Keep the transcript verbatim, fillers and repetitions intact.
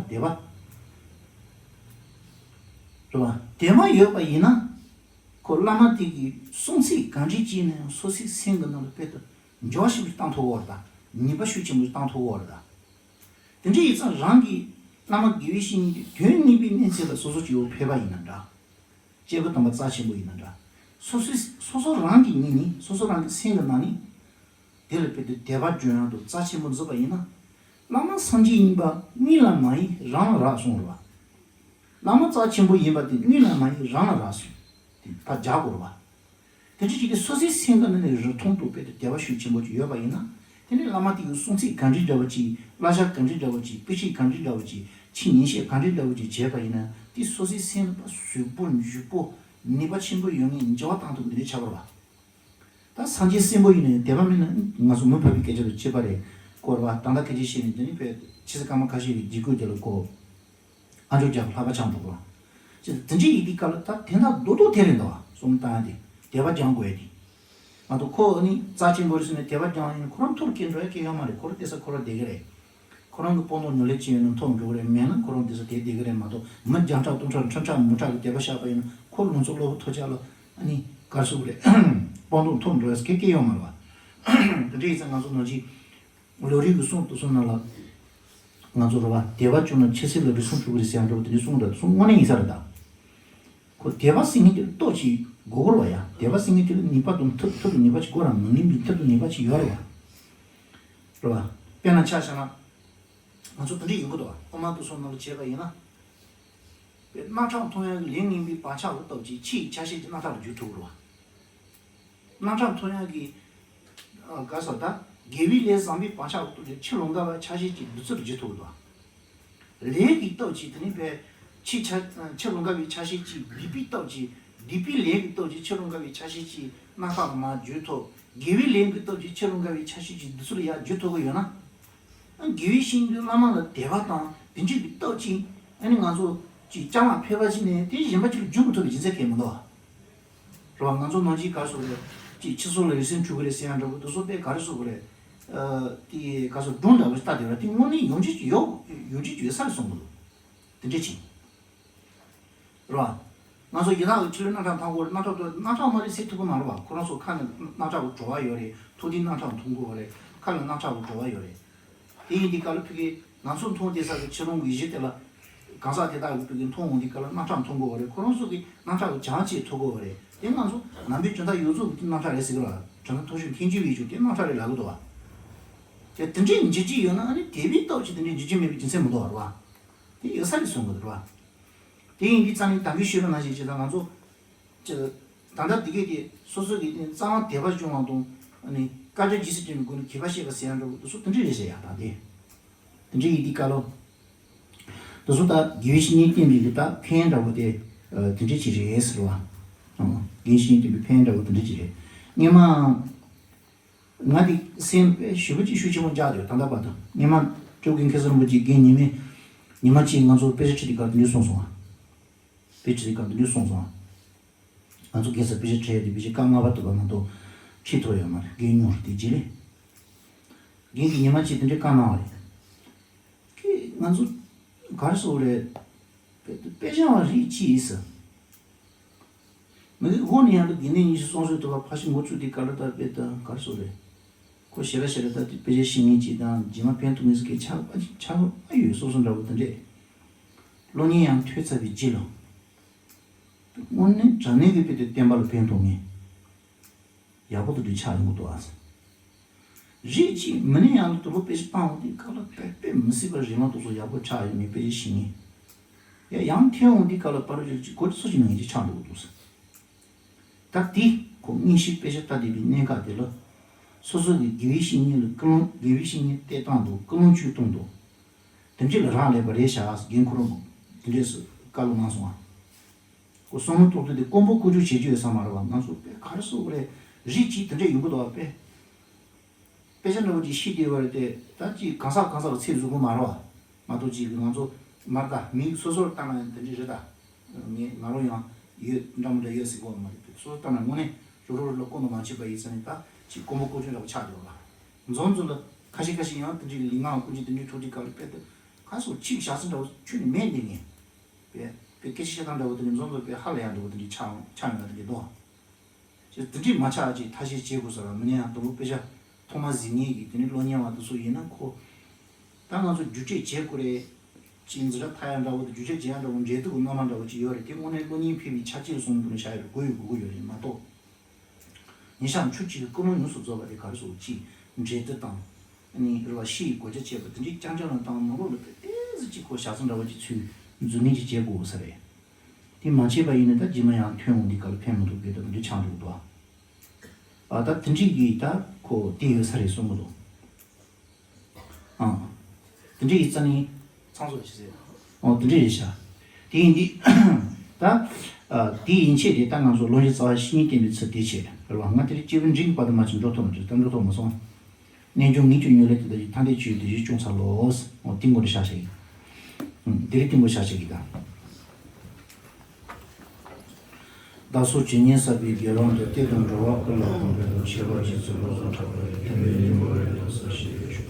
དད་པ། རེད་བ། དད་པ་ཡོད་པ་ཡིན་ན། ཁོ་བླ་མ་དེ་གི་གསུང་ཚིག་གང་འདྲ་ཅིག་ནས་སོ་སོའི་སེམས་ཀྱི་ནང་ལ་དཔེ་དེ་འགྱུར་བ་ཞིག་བཏང་ཐུབ་ཀྱི་ཡོད་རེད་ད། ནུས་པ་ཤུགས་ཆེན་པོ་ཞིག་བཏང་ཐུབ་ཀྱི་ཡོད་རེད་ད། དེ་འདྲ་ཡིན་ཙང་རང་གི་བླ་མ་དགེ་བའི་བཤེས་གཉེན་དེ་དོན་གཉིས་པའི་གནས་ཚད་ལ་སོ་སོ་ཅིག་ཡོད་ཕེབས་པ་ཡིན་ན་འདྲ། སྐྱེས་བུ་དམ་པ་རྩ་ཆེན་པོ་ཡིན་ན་འདྲ། སོ་སོའི་སོ་སོ་རང་གི་ཉིད་ནས་སོ་སོ་རང་གི་སེམས་ཀྱི་ནང་ནས། དེ་ལ་དཔེ་དེ་དད་པ་འཇོན་ཡག་ཏུ་རྩ་ཆེན་པོ་འཛིན་པ་ཡིན་ན། བླ་མ་སངས་རྒྱས་གཉིས་པ་དངོས་ལ་མ་ཡིན་རང་ལ་རག་གསུངས་རེད་བ། བླ་མ་རྩ་ཆེན་པོ་ཡིན་པ་དེ་དངོས་ལ་མ་ཡིན་རང་ལ་རག་གསུངས། དེ་ཕར་རྒྱག་དགོས་རེད་བ། དེ་འདྲ་ཅིག་གིས་སོ་སོའི་སེམས་ཀྱི་ནང་ནས་རིག་མཐོང་དུ་དཔེ་དེ་དད་པ་ཤུགས་ཆེན་པོ་ཅིག་ཡོད་པ་ཡིན་ན། དེ་ནས་བླ་མ་དེ་གི་གསུང་ཚིག་ག་འདྲའི་འདྲ་བོ་ཅིག་བསླབ་བྱ་ག་འདྲའི་འདྲ་བོ་ཅིག་དཔེ་ཆ་ག་འདྲའི་འདྲ་བོ་ཅིག་ཆོས་ཉན་བཤད་ག་འདྲའི་འདྲ་བོ་ཅིག་བྱས་པ་ཡིན་ན་དེ་སོ་སོའི་སེམས་ལ་གཟུགས་པོ་འཇུག་པོ་ནུས་པ་ཆེན་པོ་ཡོད་མཁན་འགྱུར་བ་བཏང་ཐུབ་འདི་འདྲའི་ཆགས་པ་རེད་བ། ད་སངས་རྒྱས་སྲིན་པོ་ཡིན་ནའི་དད་པ་མེད་ན་ང་ཚོ་མི་ཕལ་པའི་སྐད་ཆ་དང་བཅས་པ་རེད། སྐོར་བ་ད་ལྟ་སྐད་ཆ་བཤད་ནས་འདི་ནི་བས་ཕྱི་ས་སྐར་མ་ཁ་ཤས་ཀྱི་འཇིགས་སྐུལ་དེ་ལ་གོ། ཨ་མཆོག་རྒྱལ་པོ་ལྷག་པ་ཆགས་འགྲོ་གོ། ཅི་དེ་འདྲའི་ཡིན་དུས་སྐབས་ལ་ད་དེ་འདྲ་རྡོག་རྡོག་དེ་རེད་འདུག་བ། སོང་བཏང་ཡ་དེ་དད་པ་སྦྱང་དགོས་ཡ་དེ། ང་ཚོ་ཁོ་ནི་རྩ་ཆེན་པོ་རེད་ཟེར་ནས་དད་པ་སྦྱང་ཡིན་ན་ཁོ་རང་མཐོ་རུ་སྐྱེ་འགྲོ་ཡ་སྐྱེ་ཡོད་མ་རེད། ཁོ་རང་བསྡད་ས་ཁོ་རང་བསྡད་གི་རེད། ཁོ་རང་གི་སྤོང་ལོ་ཉོ་ལེ་ཅི་ཡོད་ན་མཐོ་རུ་འགྲོ་གི་རེད། མེད་ན་ཁོ་རང་བསྡད་ས་དེ་བསྡད་གི་རེད་མ་གཏོགས་མི་བརྒྱ་ཕྲག་སྟོང་ཕྲག་ཁྲི་ཕྲག་མི་ཕྲག་གི་དད་པ་བཞག་པ་ཡིན་ན་ཁོ་ལུང་ཚོ་གློ་བུར་ཐོལ་རྒྱག་ལ་ཨ་ནི་ག་རེ་ཟེར་དགོས་རེད། སྤང་ཐང་མཐོ་རུ་འགྲོ་ཡ་སྐད་སྐད་ཡོད་མ་རེད་བ། དེ་འདྲ་ཡིན་ཙང་ང་ཚོ་ནང་ཆེན་ལོ་རིམ་གྱི་གསུང་དུ་གསུངས་ན་ལ། ང་ཚོ་རེད་བ་དད་པ་བཅོལ་ན་ཆོས་སྲིད་ལ་རེ་ཟུང་འཁྲུག་གི་རེད་ཟེར་ཡ་འདྲ་བོ་དེ་འདྲའི་གསུང་འདྲ་གསུང་དངོས་གནས་ཡིན་ས་རེད་ད། ཁོ་དད་པ་ཟེར་མཁན་དེ་ལ་ཏོག་ཅིག་དགོས་ཀྱི་རེད་བ་ཡ། དད་པ་ཟེར་མཁན་དེ་ལ་ནུས་པ་དང་མཐུ་མཐུ་དང་ནུས་པ་ཅིག་དགོས་ར། མ་ནུས་པའི་མཐུ་དང་ནུས་པ་ཅིག་ཡོད་རེད་བ། རེད་བ། དཔེར་ན་ཆ་བཞག་ན། ང་ཚོ་དེ་འདྲ་ཡིན་དགོས་འདུག་བ། དབུ་མ་པའི་གསུང་ནང་ལ་བྱས་པ་ཡིན་ན། དཔེ་རྣག་ཁྲག་འཐུང་ཡག་གི་ལས་ངན་པའི་བག་ཆགས་ཀྱི་སྟོབས་ཀྱིས་ཕྱིའི་ཆ་ཤས་ཀྱི་རྣག་ཁྲག་ལ་འགྱུར་ཐུབ་ཀྱི་རེད་བ། རྣག་ཁྲག་འཐུང་ཡག་གི། ཨ། ག་རེ་ཟེར་ད། དགེ་བའི་ལས་བཟང་པོའི་བག་ཆགས་ཀྱི་སྟོབས་ཀྱིས་ཕྱི་ལོགས་ཀ་བའི་ཆ་ཤས་ཀྱི་བདུད་རྩི་ལ་འགྱུར་ཐུབ་ཀྱི་རེད་བ། ལས་ཀྱི་སྟོབས་ཀྱིས་དེ་ནི་བས། ཕྱི་ཆ། ཕྱི་ལོགས་ཀ་བའི་ཆ་ཤས་ཀྱི་སྡིག་པའི་སྟོབས་ཀྱིས། སྡིག་པའི་ལས་ཀྱི་སྟོབས་ཀྱིས་ཕྱི་ལོགས་ཀ་བའི་ཆ་ཤས་ཀྱི་རྣག་ཁྲག་ལ་མར་འགྱུར་ཐུབ། དགེ་བའི་ལས་ཀྱི་སྟོབས་ཀྱིས་ཕྱི་ལོགས་ཀ་བའི་ཆ་ཤས་ཀྱི་བདུད་རྩི་ལ་ཡར་འགྱུར་ཐུབ་ཀྱི་ཡོད་ན། ཨ། དགེ་བའི་བཤེས་གཉེན་བླ་མ་ལ་དད་པ་དང་དེ་འདྲ་གི་སྟོབས་ཀྱིས་ཨ་ནི་ང་ཚོ་ཅིག་བསྐྱངས་ལ་ཕེབས་པ་ཅིག་ནས་དེ་གཞན་པ་ཅིག་ལ་འགྱུར་མི་ཐུབ་པའི་རྒྱུ་མཚན་གང་ཡང་མི་འདུག་བ། རེད་བ། ང་ཚོ་ནང་ཆེན་ག་རེ་ཟེར་དགོས་རེད། ཅིག་ཕྱི་སོ་ལ་རེ་ཟུང་འཁྲུག་གི་རེད་ཟེར་ཡ་འདྲ་པོ་དེ་ཚོ་དཔེ་ག་རེ་ཟེར་དགོས་རེད། ཨ། དེ་ག་ཚོད་སྒྲུང་འདྲ་པོ་ཞིག་ལྟ་བསྡད་པ་དེ་དངོས་གནས་ཡོང་རྒྱུ་ཅིག་ཡོད་ཡོད་རྒྱུ་ཅིག་ཡོད་ས་རེད་བསམ་གི་འདུག་དེ་འདྲ་ཅིག་རེད་བ། ང་ཚོ་ཡི་དྭགས་ཀྱི་ཕྱི་ལོའི་རྣག་ཁྲག་འཐུང་དགོས་རེད། རྣག་ཁྲག་འཐུང་རྣག་ཁྲག་མ་རེད་ཟེར་ཐུབ་ཀྱི་མ་རེད་བ། ཁོ་རང་ཚོ་ཁ་ནས་རྣག་ཁྲག་གི་བྲོ་བ་ཡོད་རེད། ཐུགས་དེ་རྣག་ཁྲག་འཐུང་དགོས་རེད། ཁ་ལ་རྣག་ཁྲག་གི་བྲོ་བ་ཡོད་རེད། དེ་ཡིན་དུས་སྐབས་ལ་ཕ་གི་ང་ཚོ་མཐོང་བསྡད་ས་གི་ཕྱི་རོལ་གྱི་གཞི་དེ་ལ། གང་ཟག་དེ་དག་གི་ཕ་གི་མཐོང་འོང་དུས་སྐབས་ལ་རྣག་ཁྲག་འཐུང་དགོས་པ་རེད། ཁོ་རང་ཚོ་གིས་རྣག་ཁྲག་གི་བྱང་ཆེད་འཐུང་དགོས་པ་རེད། དེ་ང་ཚོ་ནང་པའི་སྦྱིན་བདག་ཡོངས་རྫོགས་ཀྱི་རྣག་ཁྲག་རེད་ཟེར་གི་ལ། དྲན་ཐོ་ཤོད་མཁན་ཆུ་བའི་ཆུ་དེ་རྣག་ཁྲག་རེད་ལབ་གི་འདུག་བ། དེ་དེ་འདྲའི་འགྱུར་གྱི་ཡོད་ན་ཨ་ནི་དད་པའི་སྟོབས་ཀྱིས་དེ་འདྲའི་འགྱུར་གྱི་མེད་པའི་རྒྱུ་མཚན་མི་འདུག་བ། རེད་བ། དེ་ཡོད་ས་རེད་གསུང་གི་འདུག་རེད་བ། དེ་ཡིན་དུས་རྩ་ནས་དང་གི་ཤོད་པ་ནང་བཞིན་བྱས་ཙང་ང་ཚོ། ཅེས། ད་ལྟ་འདི་གས་དེ་སོ་སོ་གི་རྩ་བ་དད་པ་སྐྱོང་བ་དང་ཨ་ནི་བཀའ་དྲིན་རྗེས་སུ་དྲན་པའི་སྒོ་ནས་དགེ་བ་བཤད་པ་ཟེར་ཡ་འདྲ་བོ་དེ་ཚོ་དེ་འདྲ་རེད་ཟེར་ཡ་ད་དེ། དེ་འདྲ་ཡིན་དུས་སྐབས་ལ། དེ་ཚོ་ད་དགེ་བའི་བཤེས་གཉེན་བསྟེན་པའི་གི་ད་ཕན་འདྲ་བོ་དེ་དེ་འདྲ་ཅིག་རེད་ཟེར་བ། ཨང་། དགེ་བའི་བཤེས་གཉེན་བསྟེན་པའི་ཕན་འདྲ་བོ་དེ་འདྲ་ཅིག་རེད། སྔོན་མ། ང་དེ་སེམས་དཔེ་ཞེ་པོ་ཅིག་ཤུགས་ཆེན་པོ་འཇགས་ཡོད་ད་ལྟ་བར་དུ། སྔོན་མ་སྤྲེའུ་རྒན་མཁན་ཟུར་རིན་པོ་ཆེ་རྒན་ཉི་མ། ཉི་མ་གཅིག་ང་ཚོ་དཔེ་ཆ་ཁྲིད་དུས་སྐབས་དེ་འདྲ་གསུངས་སོང་ཨ། དཔེ་ཁྲིད་དུས་སྐབས་དེ་འདྲ་གསུངས་སོང་ཨ། ང་ཚོ་རྒན་ས་དཔེ་ཆ་ཁྲིད་ཡ་དེ་དཔེ་ཆ་སྐབས་ལྔ་པ་དུ་བ་མ་གཏོགས་ཁྲིད་ཐུབ་ཡོད་མ་རེད། རྒན་ཉུང་རུ་དེ་རྗེས་ལས། རྒན་གྱིས་ཉི་མ་གཅིག་དེ་འདྲའི་བཀའ་གནང་བ་རེད། ཁྱེད་ང་ཚོ་ག་རེ་ཟེར་དགོས་རེད། དཔེ་དཔེ་ཆ་བ་རིགས་གཅིག་ཡིན་ཟེར། མི་གི་འོག་ནས་ཡང་དུ་དགེ་འདུན་ཉི་ཤུ་སོང་ཟོས་ཐུབ་པ་ཕ་ཤི་འགོ་བཙུགས་དེ་ག་ལ་ད་དཔེ་ད་ག་རེ་ཟེར་དགོས་རེད། ཁོ་ཞེ་དྲག་ཞེ་དྲག་ད་དེ་དཔེ་ཆ་ཤེས་མཁན་གཅིག་དང་རྗེས་མ་ཕན་ཐོགས་མཁན་ཟེར་མཁན་ཆགས་པ་ཆགས་པ་ཡོད་སོ་སོ་འདྲ་བོ་དེ་འདྲས། གློག་བརྙན་ཡང་ཐོས་ཚར་བའི་རྗེས་ལ། དངོས་གནས་དྲང་གནས་ཀྱི་དཔེ་དེ་བསྟན་པ་ལ་ཕན་ཐོགས་མཁན། ཡག་པོ་དེ་འདྲ་ཆགས་ཡོང་གི་འདུག་ཨ། རིགས་གཅིག་མི་ནས་ཡང་དུ་ལོ་དཔེ་ཆ་བཏང་འོང་དུས་སྐབས་ལ་དཔེ་དཔེ་མི་སྲིད་པ་རིགས་ལམ་དེ་ཚོ་ཡག་པོ་ཆགས་ཡོང་ནས་དཔེ་ཆ་ཤེས་མཁན། ཡ་ཡང་ཐོན་འོང་དུས་སྐབས་ལ་པར་རིགས་གཅིག་གོ་ཚོད་ཅིག་མེད་མཁན་ཅིག་ཆགས་འགྲོ་གི་འདུག་ཟེར། ད་དེ་ཁོ་དངོས་གཞི་དཔེ་ཆ་ལྟ་བསྡད་པའི་གནད་འགག་དེ་ལ། སོ་སོ་གི་དགེ་བའི་བཤེས་གཉེན་ལ་ཀུན་སློང་དགེ་བའི་བཤེས་གཉེན་བསྟེན་སྟངས་དང་ཀུན་སློང་བཅོས་སྟངས་དང་། དེ་འདྲ་ལ་རག་ལས་པ་རེད་ཤག་རྒན་ཁོ་རང་གིས་དེ་འདྲས་སུ་བཀའ་སློབ་གནང་སོང་ཨ། ཁོ་བསམ་བློ་གཏོང་དུས་དེ་དཀོན་པོ་བཀོལ་སྤྱོད་བྱེད་རྒྱུ་ཡོད་ས་མ་རེད་བ། ང་ཚོ་དཔེ་ག་རེ་ཟེར་དགོས་རེད། རིགས་གཅིག་དེ་འདྲས་ཡོང་གི་འདུག་བ་དཔེ། དཔེ་ཆ་འདྲ་བོ་ཅིག་ཤེས་བསྡད་ཡོད་རེད་དེ་ད་ཅིག་གང་ཟག་གང་ཟག་ལ་ཚད་བཟོ་དགོས་མ་རེད་བ། མ་གཏོགས་ཅིག་ང་ཚོ་མ་རེད་ད་མིང་སོ་སོར་བཏང་ན་ཡང་དེ་འདྲས་རེད་ད། ངས་ང་རང་ཡང་ཡོད་འདྲ་མི་འདྲ་ཡོད་ཟེར་གོ་མ་རེད་དེ་སོ་སོར་བཏང་ན་དངོས་གནས་རོ་རོ་རོ་ལ་ཀུན་ཏུ་མ་མཆིས་པ་ཡིན་ཙང་ནས་ད་ཅིག་དཀོན་པོ་བཀོལ་སྤྱོད་འདྲ་བོ་ཆགས་བསྡད་ཡོད་ལ། འཛོམས་འཛོམས་ལ་ཁ་ཤས་ཁ་ཤས་ཡང་དེ་འདྲས་ལི་ངག་ཀུན་གྱི་དེ་འདྲས་འཁྲུག་ཅིག་ག་ལ་དཔེ་དེ། ཨ་སོ་གཅིག་བཞག་ས་འདྲ་བོ་ཁྱོན་ནས་མེད་འདི་ངས། པའི་པའི་སྐད་ཆ་བཤད་སྟངས་འདྲ་བོ་དེ་འདྲ་མཚམས་མཚམས་པའི་ཧ་ལས་ཡག་འདྲ་བོ་དེ་འདྲ་ཆགས་ཆགས་ཡོང་ཡག་དེ་འདྲ་འདུག་ཅེས་དེ་འདྲས་མ་ཆགས་ཅིག་ཐབས་ཤེས་བྱེད་དགོས་ཟེར་བ་མི་ནས་ཡང་དུམ་བུ་དཔེ་ཆ་ཐོག་མ་གཟིགས་མཁན་གྱི་དེ་ནི་གློག་བརྙན་བ་དེ་ཚོ་ཡིན་ན་ཁོ། ད་ང་ཚོ་བསྒྱུར་བཅོས་བྱེད་དགོས་རེད། ཅིག་འཛིན་གྲྭ་མཐའ་ཡ་འདྲ་བོ་དང་བསྒྱུར་བཅོས་བྱེད་ཡ་འདྲ་བོ་འབྲེལ་གཏུག་གི་སྣ་མང་འདྲ་བོ་ཅིག་ཡོད་རེད། དེ་དངོས་གནས་གློག་བརྙན་ཕེབས་པའི་ཆ་རྐྱེན་བཟུང་དུ་བཞག་ཡོད་རེད། དགོས་ཡོད་དགོས་ཀྱི་ཡོད་རེད་མ་གཏོགས། ཉིན་ཞག་ཆུ་གཅིག་གི་ཀུན་སློང་ཉུང་སུ་རྫོགས་པ་དེ་ག་རེ་ཟེར་ཅིག་འབྲེལ་གཏུག་དང་། ཨ་ནི་རེ་བ་ཤི་ཡི་གོ་རྒྱ་བྱས་པ་དེ་འདྲའི་རྐྱང་རྐྱང་ལ་བཏང་ནང་ལོགས་ལ་ཏོག་ཙམ་ཅིག་ཁོ་བཞག་ས་འདྲ་བོ་ཅིག་ཚུལ་འཛུལ་ངེས་ཅིག་བྱེད་དགོས་ས་རེད། དེ་མ་བྱས་པ་ཡིན་ན་ད་རྗེས་མ་ཡང་ཐོན་འོང་འདི་ག་ལ་ཕན་མི་ཐོགས་གི་ད་དེ་འདྲའི་ཆགས་འགྲོ་གི་འདུག་ཨ་ད་དེ་འདྲའི་གི་ད་ཁོ་བལྟས་ཡོད་ས་རེད་གསུང་གི་འདུག་ཨང་། དེ་འདྲའི་ཡི་རྩ་ནི། ཚང་སོགས་ཞེས་ཟེར། ཨོ་དེ་འདྲའི་ཡི་ཤ། དེ་ཡིན་འདི། ད། ཨ་དེ་ཡིན་ཆེད་དེ་ད་ང་ཚོ་བློ་འགྱུར་རྩ་བ་བཤེས་གཉེན་བསྟེན་པའི་ཚུལ་དེ་བྱེད་རེད་བ། ང་དེ་རིང་སྐྱེས་བུ་འབྲིང་གི་བར་དུ་མ་ཕྱིན་འགྲོ་ཐུབ་མ་བྱུང་། ད་འགྲོ་ཐུབ་མ་སོང་། རྣལ་འབྱོར་ངེས་ཀྱི་མྱུར་ལས་དེ་དག་ཡི་ཐ་དད་ཆོས་དེ་བཞིན་སྐྱོང་ཚར་ལོ། ཨོ་དེ་མགོ་ནས་བཞག་བཞག་ཡིན། ཨང་། དེ་རིང་དེ་མགོ་བཞག་བཞག་ཡིན་ད། བདག་སོགས་ཇི་སྙེད་བསགས་པའི་དགེ་སློང་དུ། གཏེར་དང་འགྲོ་བ་ཀུན་ལ་གོམས་པའི་བློ། ཁྱད་པར་རྗེ་བཙུན་བློ་བཟང་གྲགས་པ་ཡི། མཐུན་པའི་སྙིང་པོ་རེ་ལྟོས་སོ་ཞེས།